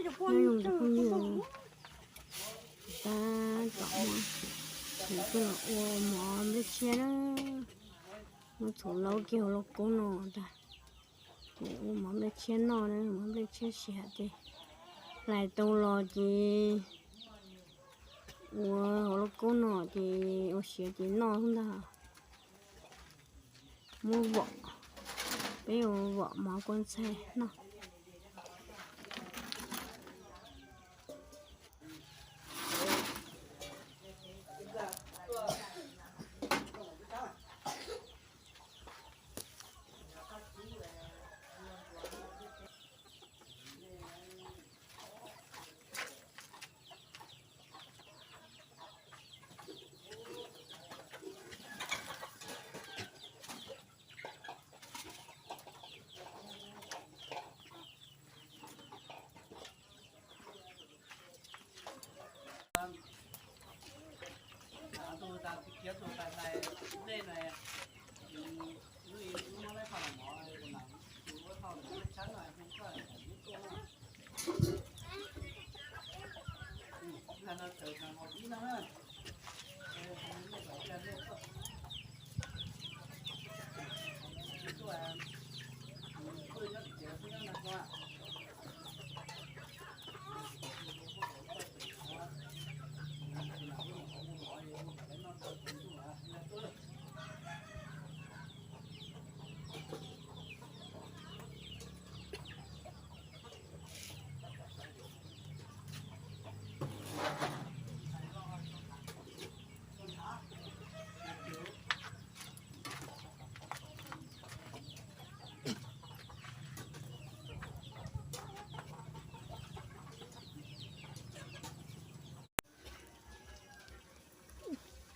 Nyob zoo cov phooj ywg, tab tom muab txhuv tuaj los ua mov nplej tshiab na. Muab txhuv laub kiag hauv lauj kaub no ntag. Ces ua mov nplej tshiab noj na, mov nplej tshiab siav ces hlais tau los ces ua hauv lauj kaub no ces ua siav ces noj xwb ntag. Muab vom, peb ua vom mov kua ntxhai noj.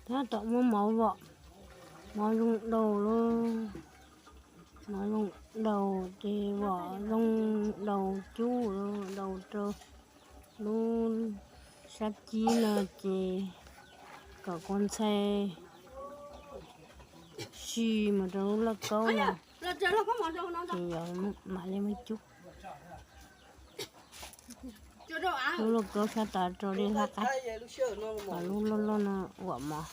Tab tom muab mov vom, mov zoo daus lauj, mov zoo daus ces vom zoo daus cub, daus rau lub sab cib no ces kom kua ntxhai si mus rau lub lauj kaub no, ces yog mam li muab cub. Lub lauj kaub sab tod rau li hlab qab, lub loj loj no ua mov.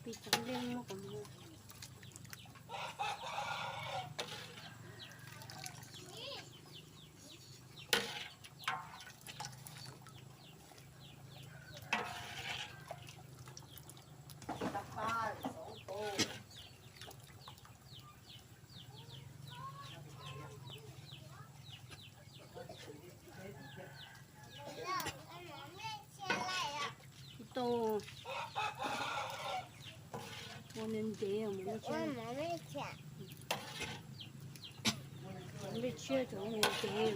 Tsis tau, ua ntev ntev, nplej tshiab cov ntev.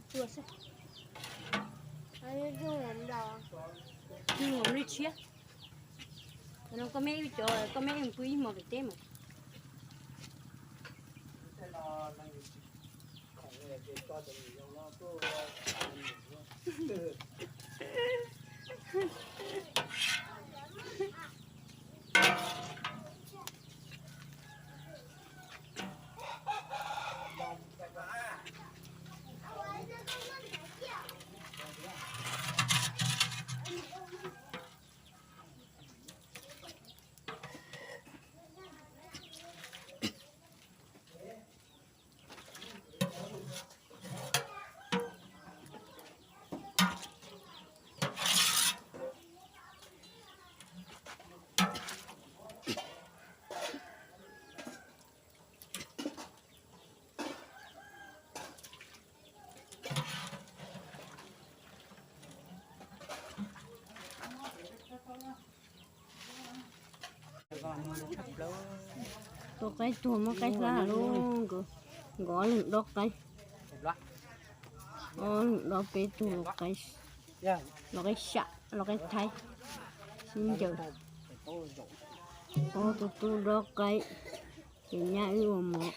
Tsuag xwb. Nplej tshiab. No koj meb ib cov, koj meb pw ib hmos pem teb mas. Tus qaib tuag muab qaib hlab lub, nkawd ob leeg dob qaib. Ob leeg dob peb tug los qaib, los qaib sam los qaib thaib sib ncaws. Ob tug tub dob qaib ces nyab wb ua mov.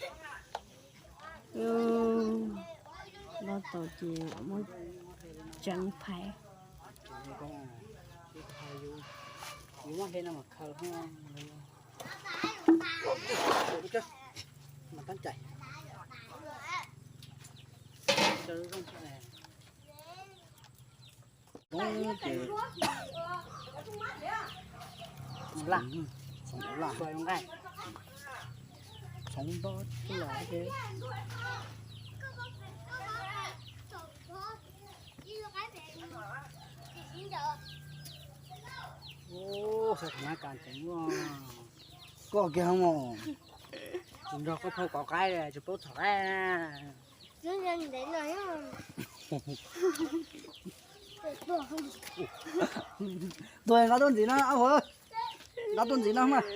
Dob tau ces muab tseev phais. Laj, txhoov laj, txhoov nto los. Koj kiag mus, tsis nrog koj phauj kov qaib, tsis paub txhom qaib. Tuag, nqa tuaj ntxiv no, ab huv, nqa tuaj ntxiv no mas.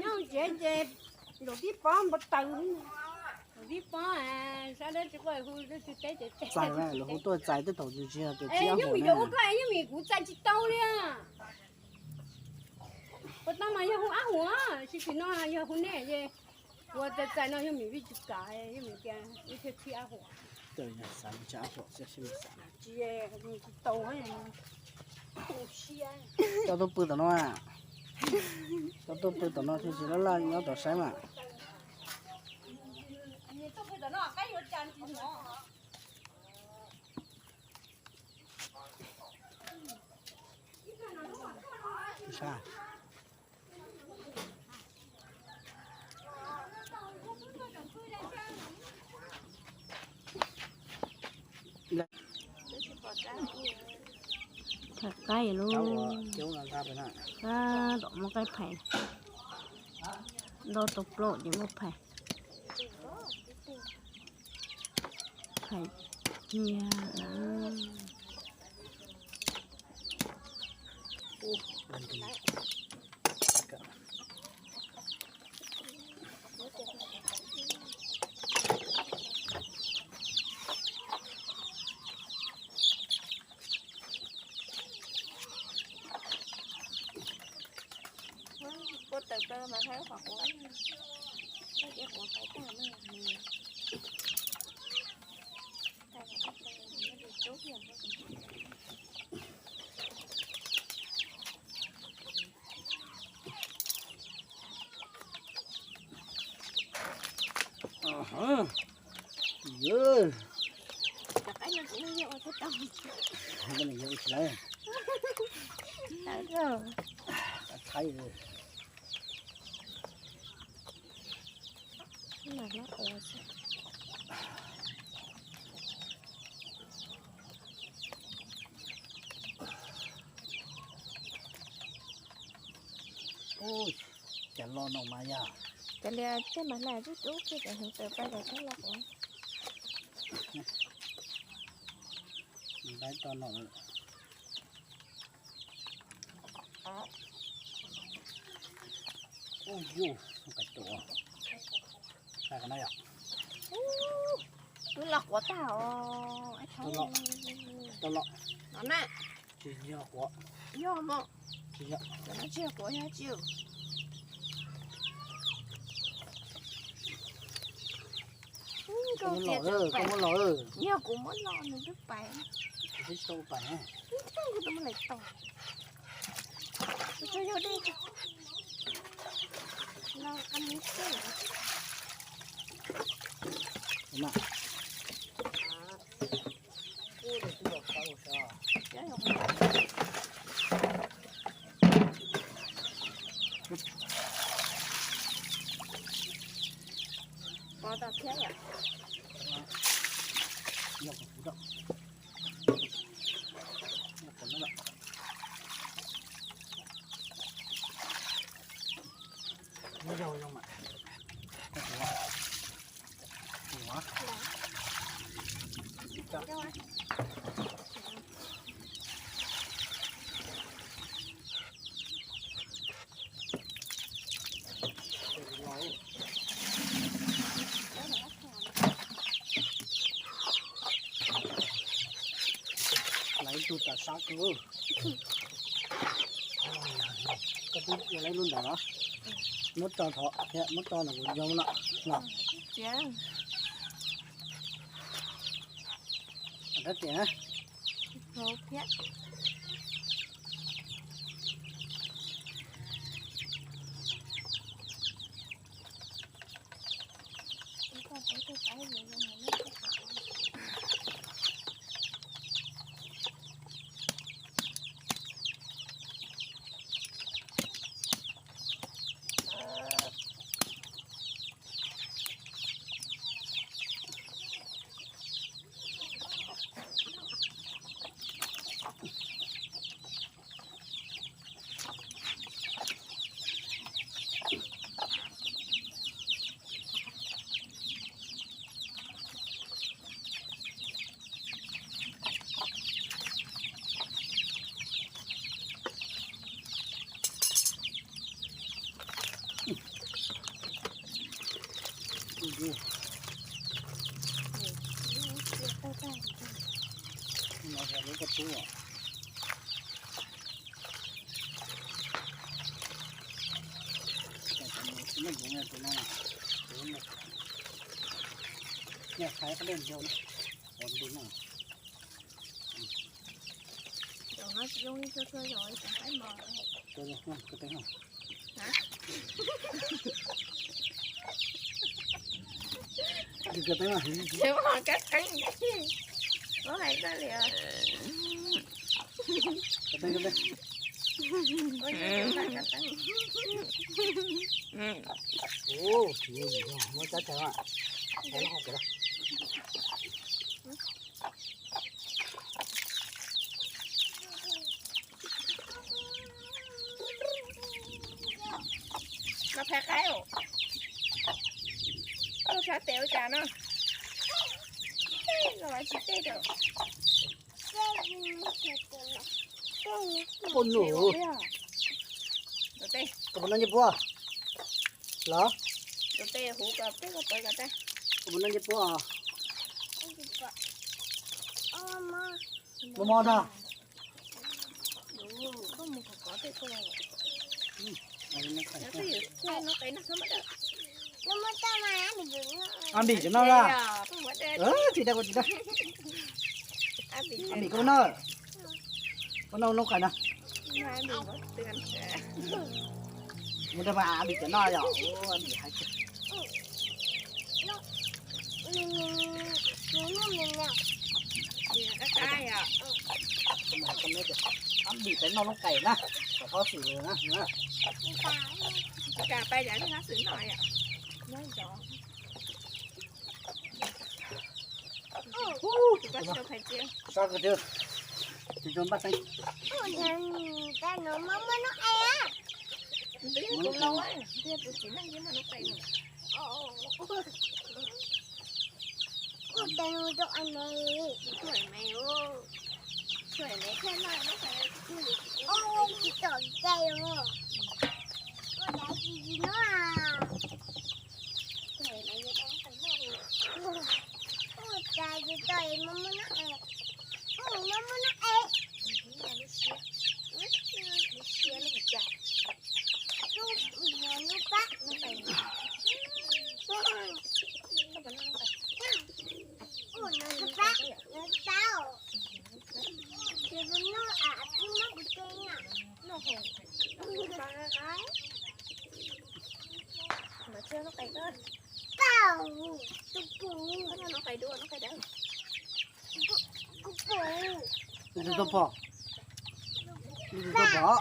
Nyob tsev ces zaum tib pob npau taws, zaum tib pob sab dab tsi quaj hu tsis teb ces txais, lawv hu tuaj txais tej thaum tsis yog tias tsis ab huv na. Yeej vim kuv txais tsis tau li. Puas tau mas yog hu ab huv, tsis tsim no yog hu nej ces kuv txais txais no yog vim vij tsis kam, yog vim tias ib thiaj txhib ab huv. Xav tsis ab huv, tsis tau. Coj tuaj pw tom no, coj tuaj pw tom no thiaj tsis laj laj nyob tom saib mas. Phais qaib lauj, tab tom muab qaib phais, nto tau plaub ces muab phais, phais cia. Kua tawm plaws mas hais qhov quav, quav pais tag na. Cas lo no mas yog. Cas li tej mas hlais rub rub kiag cov hneev taws pais cov tshab los quav. Ntaib toj no. Ub yus, ka tuam. Hlais qhov no yom. Twb los quav tag os. Tau los. No na. Tsis yog quav. Yog mog. Tsis yog. Cov no tsis yog kuv yog tsis yog. Koj muab los, koj muab los. Yog kuv muab los nws twb pais. Kuv twb tsis tau pais. Kuv twb muab lawv tom. Kuv tso yog dej. Los qab neb xwb. Pov tau thiab yom. Laiv tug tam sab kawg. Koj twb ua laiv lub ntawd los? Muab tso thov thiab, muab tso ntawm kuv nco no los. Rab tias na. Kab teeb, kab teeb. Muab cab chaw. Los phais qaib, koj los phais tes ua cas no? Los tsis tej rau. Koj puas noj ncej puab los? Koj puas noj ncej puab? Mos mos ntag. Ab Npis cov no lawm. Tsis tau, tsis tau. Ab Npis koj noj, koj noj noob qais na. Mus rau mas Ab Npis cov no yom. Ab Npis hais tias Ab Npis peb noj noob qais na, kom txhob xwm na. Sab kawg, tus zoo npaj teeb. Tus tub pom, tus tub pom.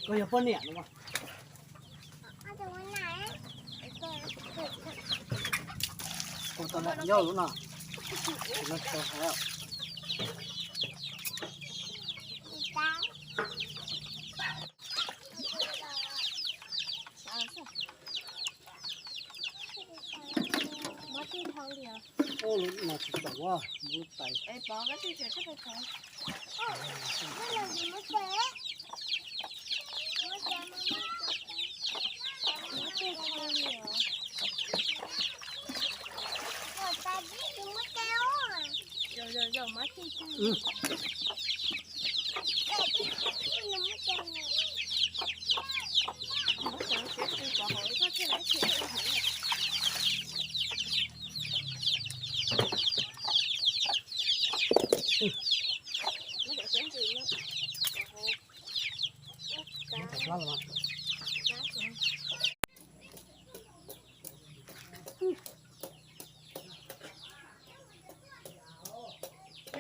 Koj yog poj niam no. Ua tau lawm, yog lub no. Ces no tau hais. Ua lub no tsis tau, ua lub tais.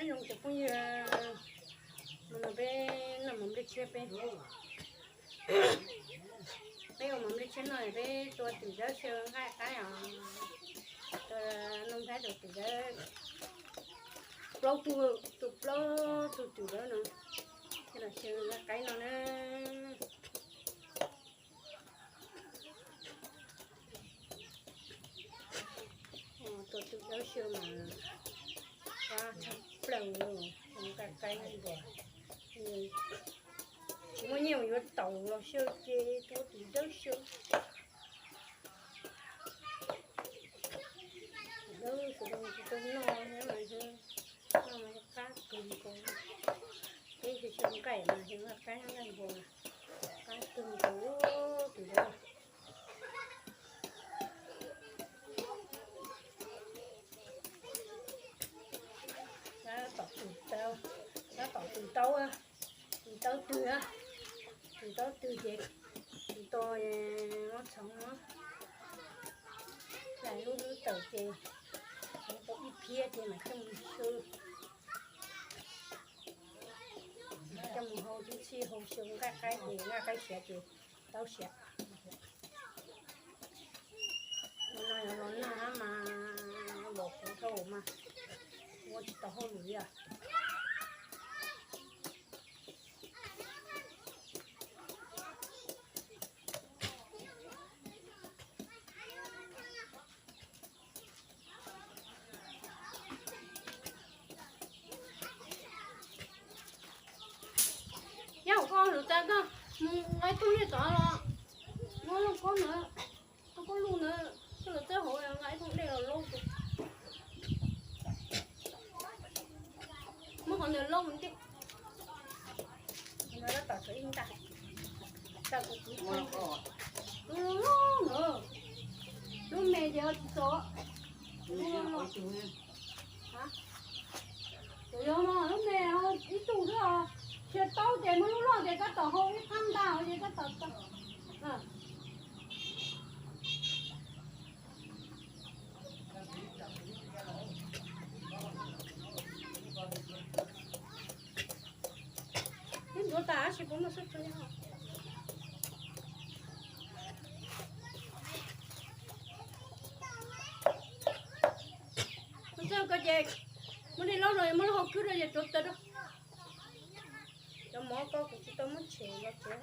Nyob zoo cov phooj ywg, hnub no peb noj mov nplej tshiab peb. Peb ua mov nplej tshiab no peb tua twm dawb xyaw nqaij qaib os. Tua noj nqaij rau twm dawb. Plaub tug, tus plaub tug twm dawb no. Ces los xyaw nqaij qaib no na. Tua twm dawb xyaw mas qab tshaj plaws, nqaij qaib npua. Tsis muaj nyiaj mus yuav taum los xyaw ces tua twm dawb xyaw. Twm dawb sawv daws tsis tau noj thiab mas, noj mas qab kawg nkaus. Peb xyaw xyaw nqaij mas xyaw nqaij qaib nqaij npua, qab kawg nkaus twm dawb. Tus taub, tus taub twg, tus taub twg ces tus to muab txhoov no, lub lub tawm ces txhoov tau ib phiab ces mam coj mus xyaw, coj mus hau tib txhij hau xyaw nqaij qaib ces nqaij qaib siav ces taub siav. Ua no yog los nag mas los kuv dhau mas ua tsis tau hauj lwm li os. Yog koj lwm tas koj mus nqa ib tug nej tod los, muab lub koj ntawd, koj lub ntawd, koj lawv txawb hauv nqa ib tug dej los laub. Muab qhov ntawd laub ntej. Lub me ces ho tsis txog. Tus yog no lub me ib tug xwb os. Tsis tau ces muab lub loj ces tab tom hau ib qab ntag ces tab tom tau. Ib ntuav tas tab sis puas muaj xub tsuag. Mus txog ko ces muab dej laub rau, muab lub hau khwb rau ces rauv taws rau. Cov mov ko kuv tsis tau muab tshem los tsev.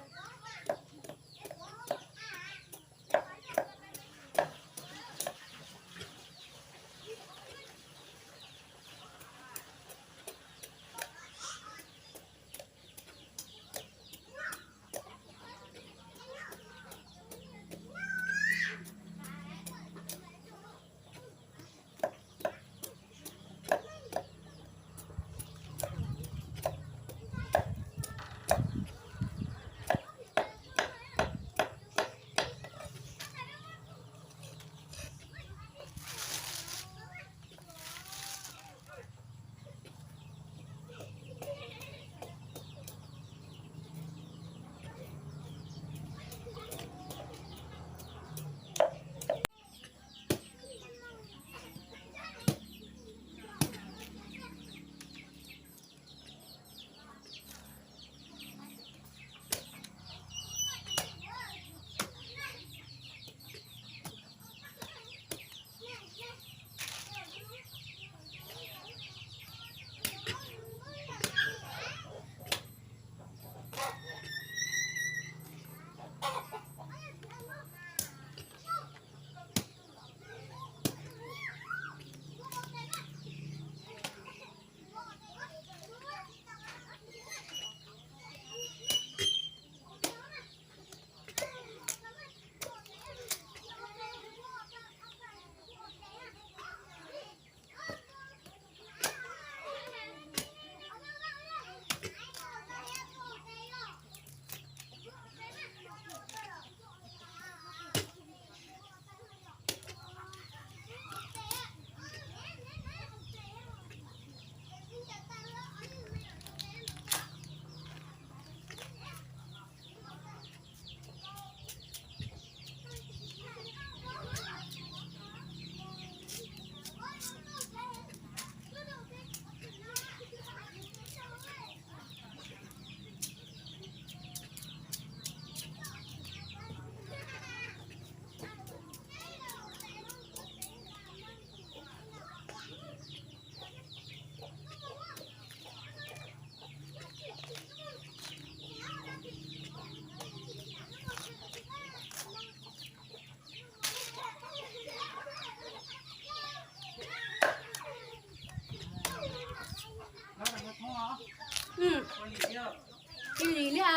Lim li a.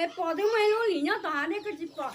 Es pom twb muaj ib lub lim nyob tom hav dej koj tsis pom.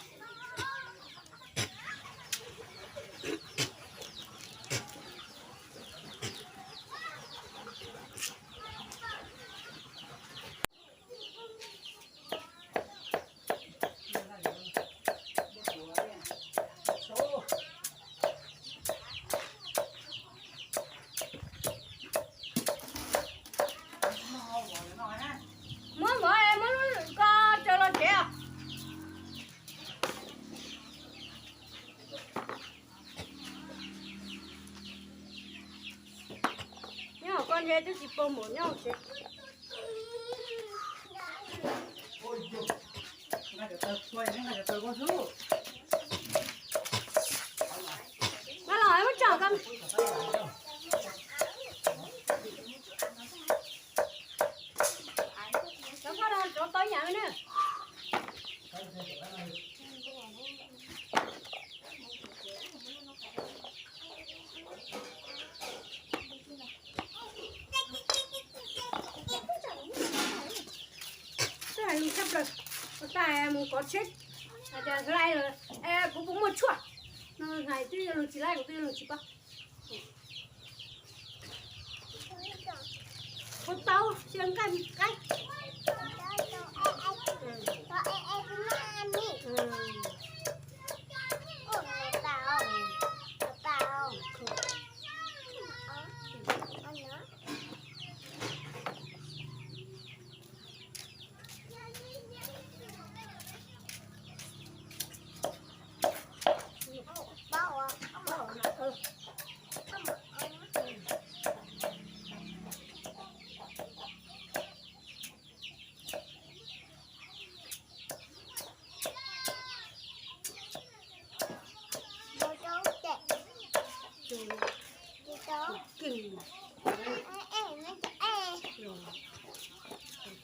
Twb tsis pom npaum nyob tsev. Mas los muab tso ko. Cov poj los rov tau ib yam na. Twb hais lus tshaj plaws, ua tas mus kov tsheb, hais tias hlais lawm, kuv puas muaj tshuaj no, hais twb yog luag tsis laib, kuv twb yog luag tsis paub. Kuv tau sia nqaij qaib.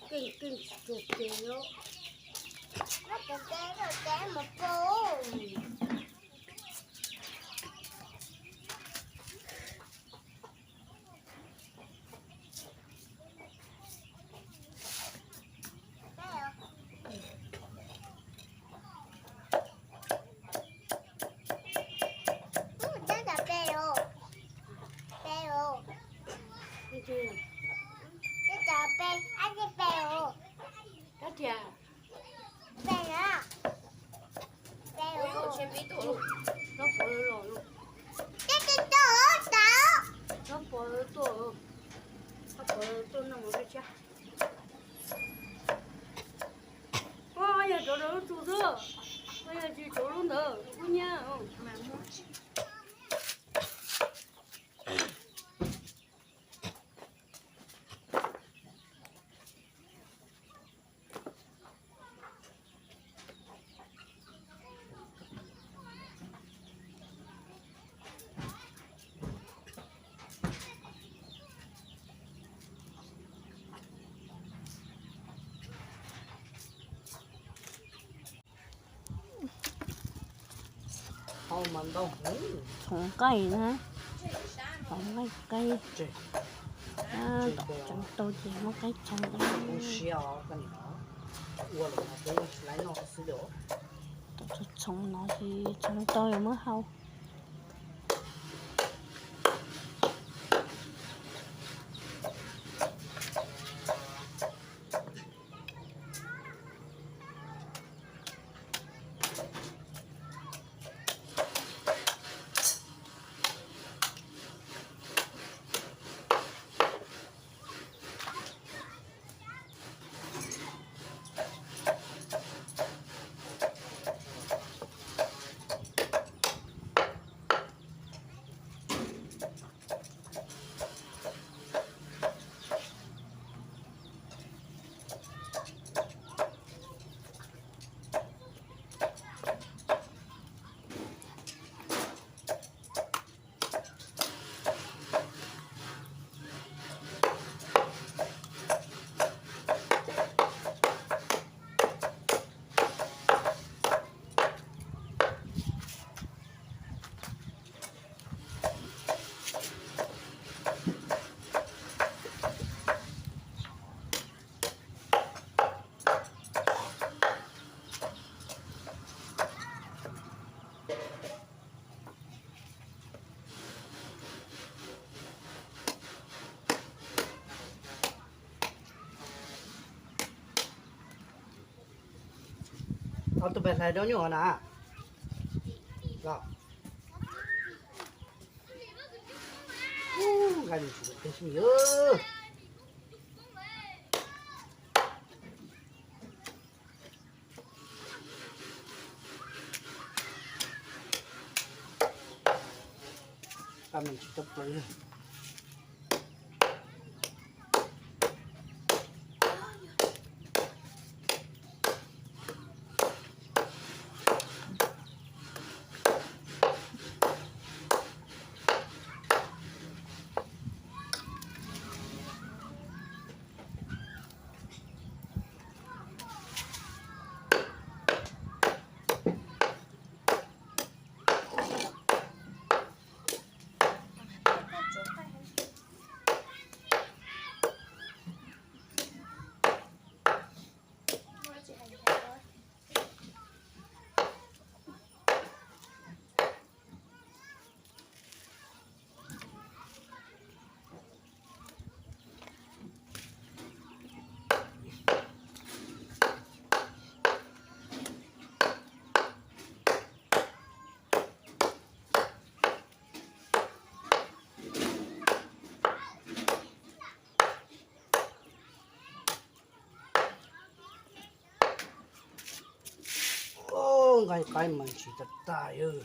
Keej keej tsis tsuag ces os. Kab tiag. Tsob pov los, tsob pov tuaj, tsob pov tuaj noj mov peb tshiab. Koj yog rauv rau lub tsu xwb, koj yog tsis rauv lub ntawd kuj nyab. Txhoov nqaij na, txhoov nqaij qe, tom tseev tau ces muab qaib txhoov. Tom txhoov txhoov no ces txhoov tau yuav muab hau. Ob tug pais hlais rau nyuj na. Nqaij nws tsis teb xwb. Nqaij nws tsis teb plaws. Qaib mas ntsis tag tag yog.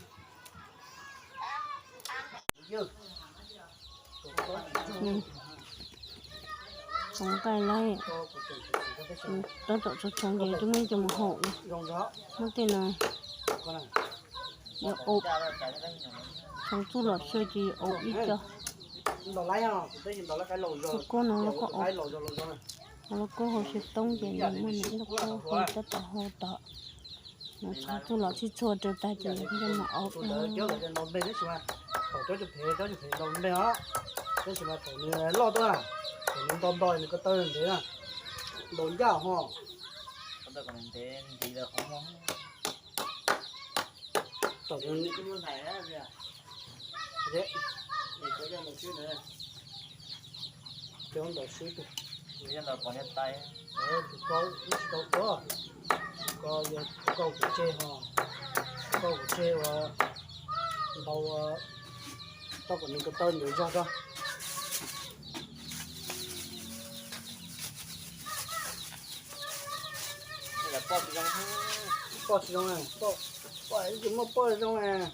Txhoov nqaij lawm, tab tom txhoov txhoov ces twb muab coj mus haum lawm. Muab tej no yuav au, txhoov txuj lom xwb ces yuav au ib co. Lauj kaub no lauj kaub au, lauj kaub hau xyaw toob ces nws muaj nws ib lauj kaub hau tab tom hau tod. Nws txhoov txuj lom txhij txhua rau tag ces nws mus au. Thaum cov cov phem cov cov phem ntaus npe os, tab sis mas thaum nws loj tuaj, thaum nws nto nto nws ko taw ntev na, ntaus ncaj ho. Thaum cov ntaus swb, tus ko tsis tau tuaj, tus ko yog kauj pov tseg ho, kauj pov tseg uas ntaus ua tau kom nws ko taw ntev zog rau. Poj tsis zoo, poj, poj ib tsis muaj poj zoo na.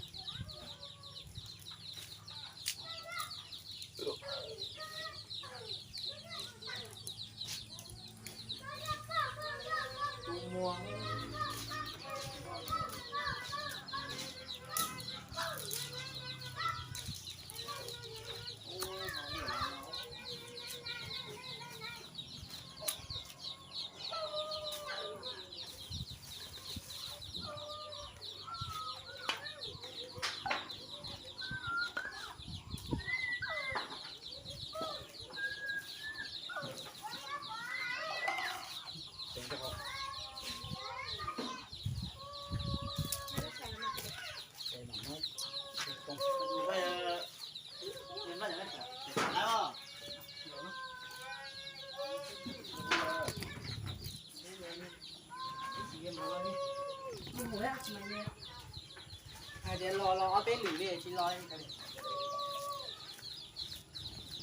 Hais tias los los ob peb lwm li tsis los li.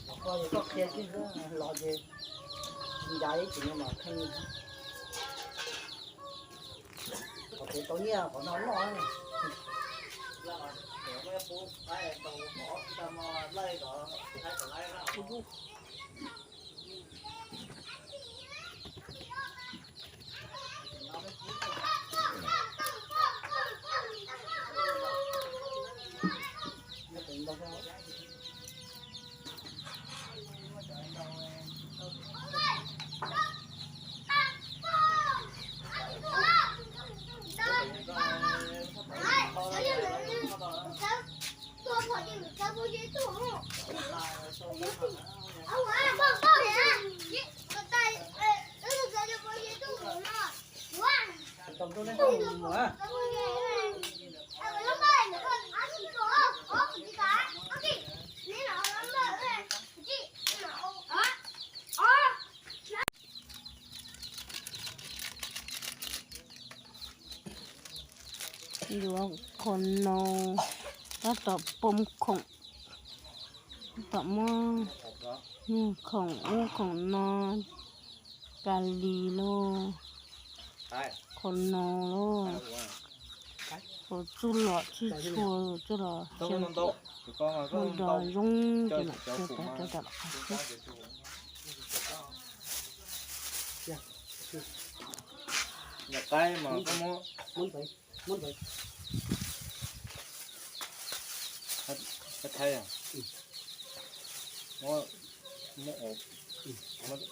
Los koj qhia kiag xwb, los ces tsis ncav ib tsis no mas pheej. Qhov kev tau nyiaj qhov no noj. Yuav qhov no, tab tom pom khoom, tab tom muab khoom ub khoom no, ka lis lauj, qhov no lauj, qhov txuj lom txhij txhua txuj lom xyaw, mus nrog zoo ces mam xyaw tag rau tom qab xwb. Muab, muab,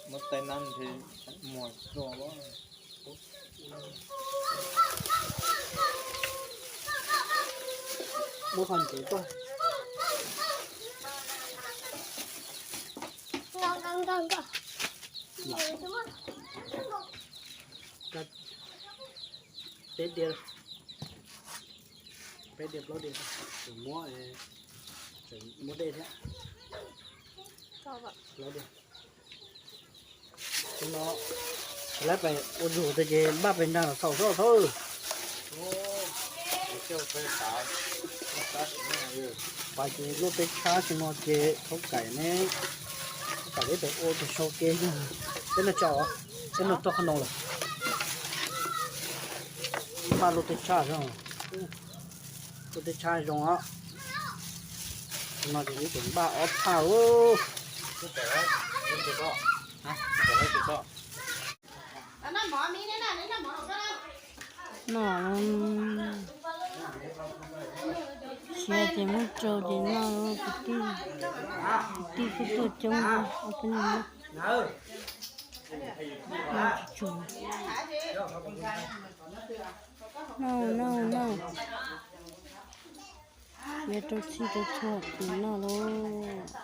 muab taib nab ntshe muag tuaj. Muab qhov ntsev tuaj. Peb diav, peb diav plaub diav, tseem muab, tseem muab dej thiab. Plaub diav. Tsis laib pes ua zug tiag ces npaj pes nrag los xaus xwb thawj. Pas ces luaj tej tshab tsis no ces thaub kaim ne, thaub kaim peb pes ua tus sau ke, peb no tso, peb no tso qhov no lawm. Npaj luaj tej tshab xwb. Kuv tej tshaj zoo os. No ces neb tseem npaj ob phaj ub. No, tsis ces muab rau ces noj, kwv tij, kwv tij kuj tuaj coob, ob peb leeg noj. Noj tsis tsum. Noj, noj, noj. Yuav rau txhij rau txhua ces noj lauj.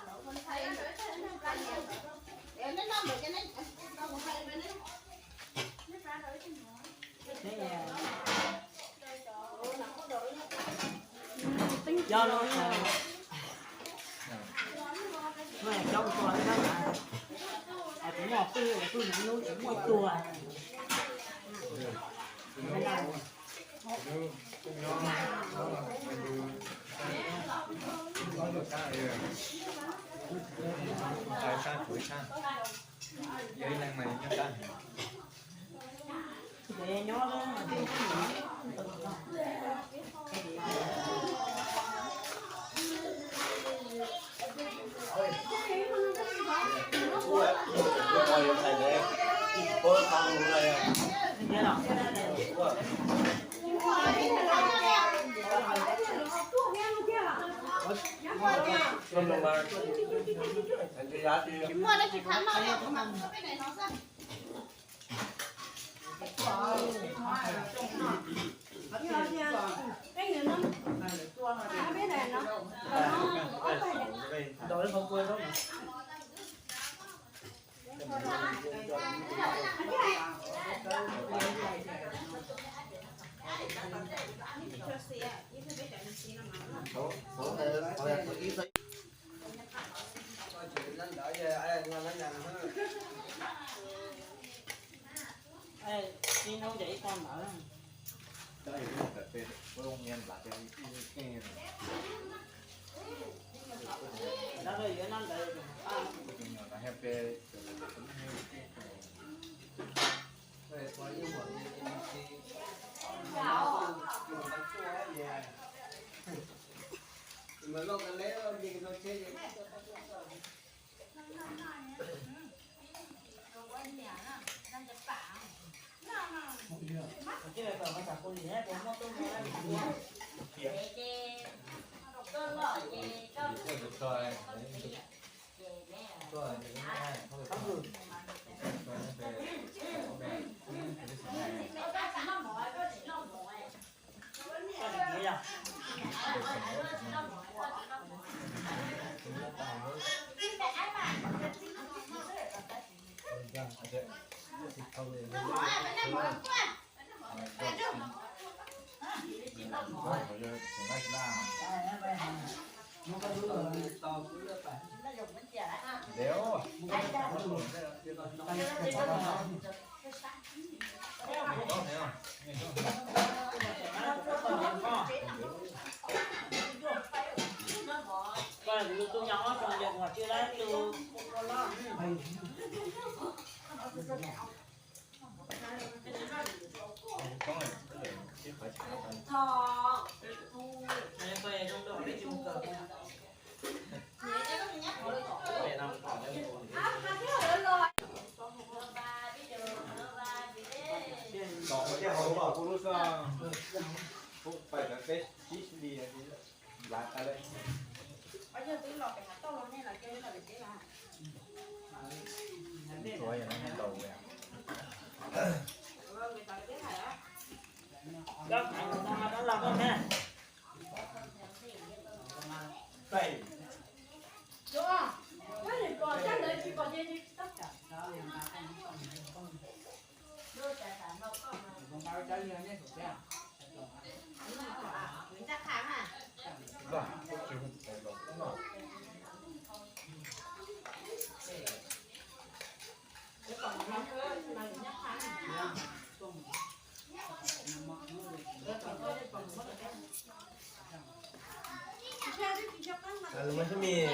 Lus mas xub mis,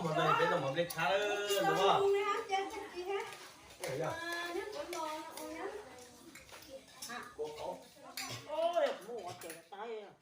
hmo no peb los mov nplej tshab lawm os. Aw,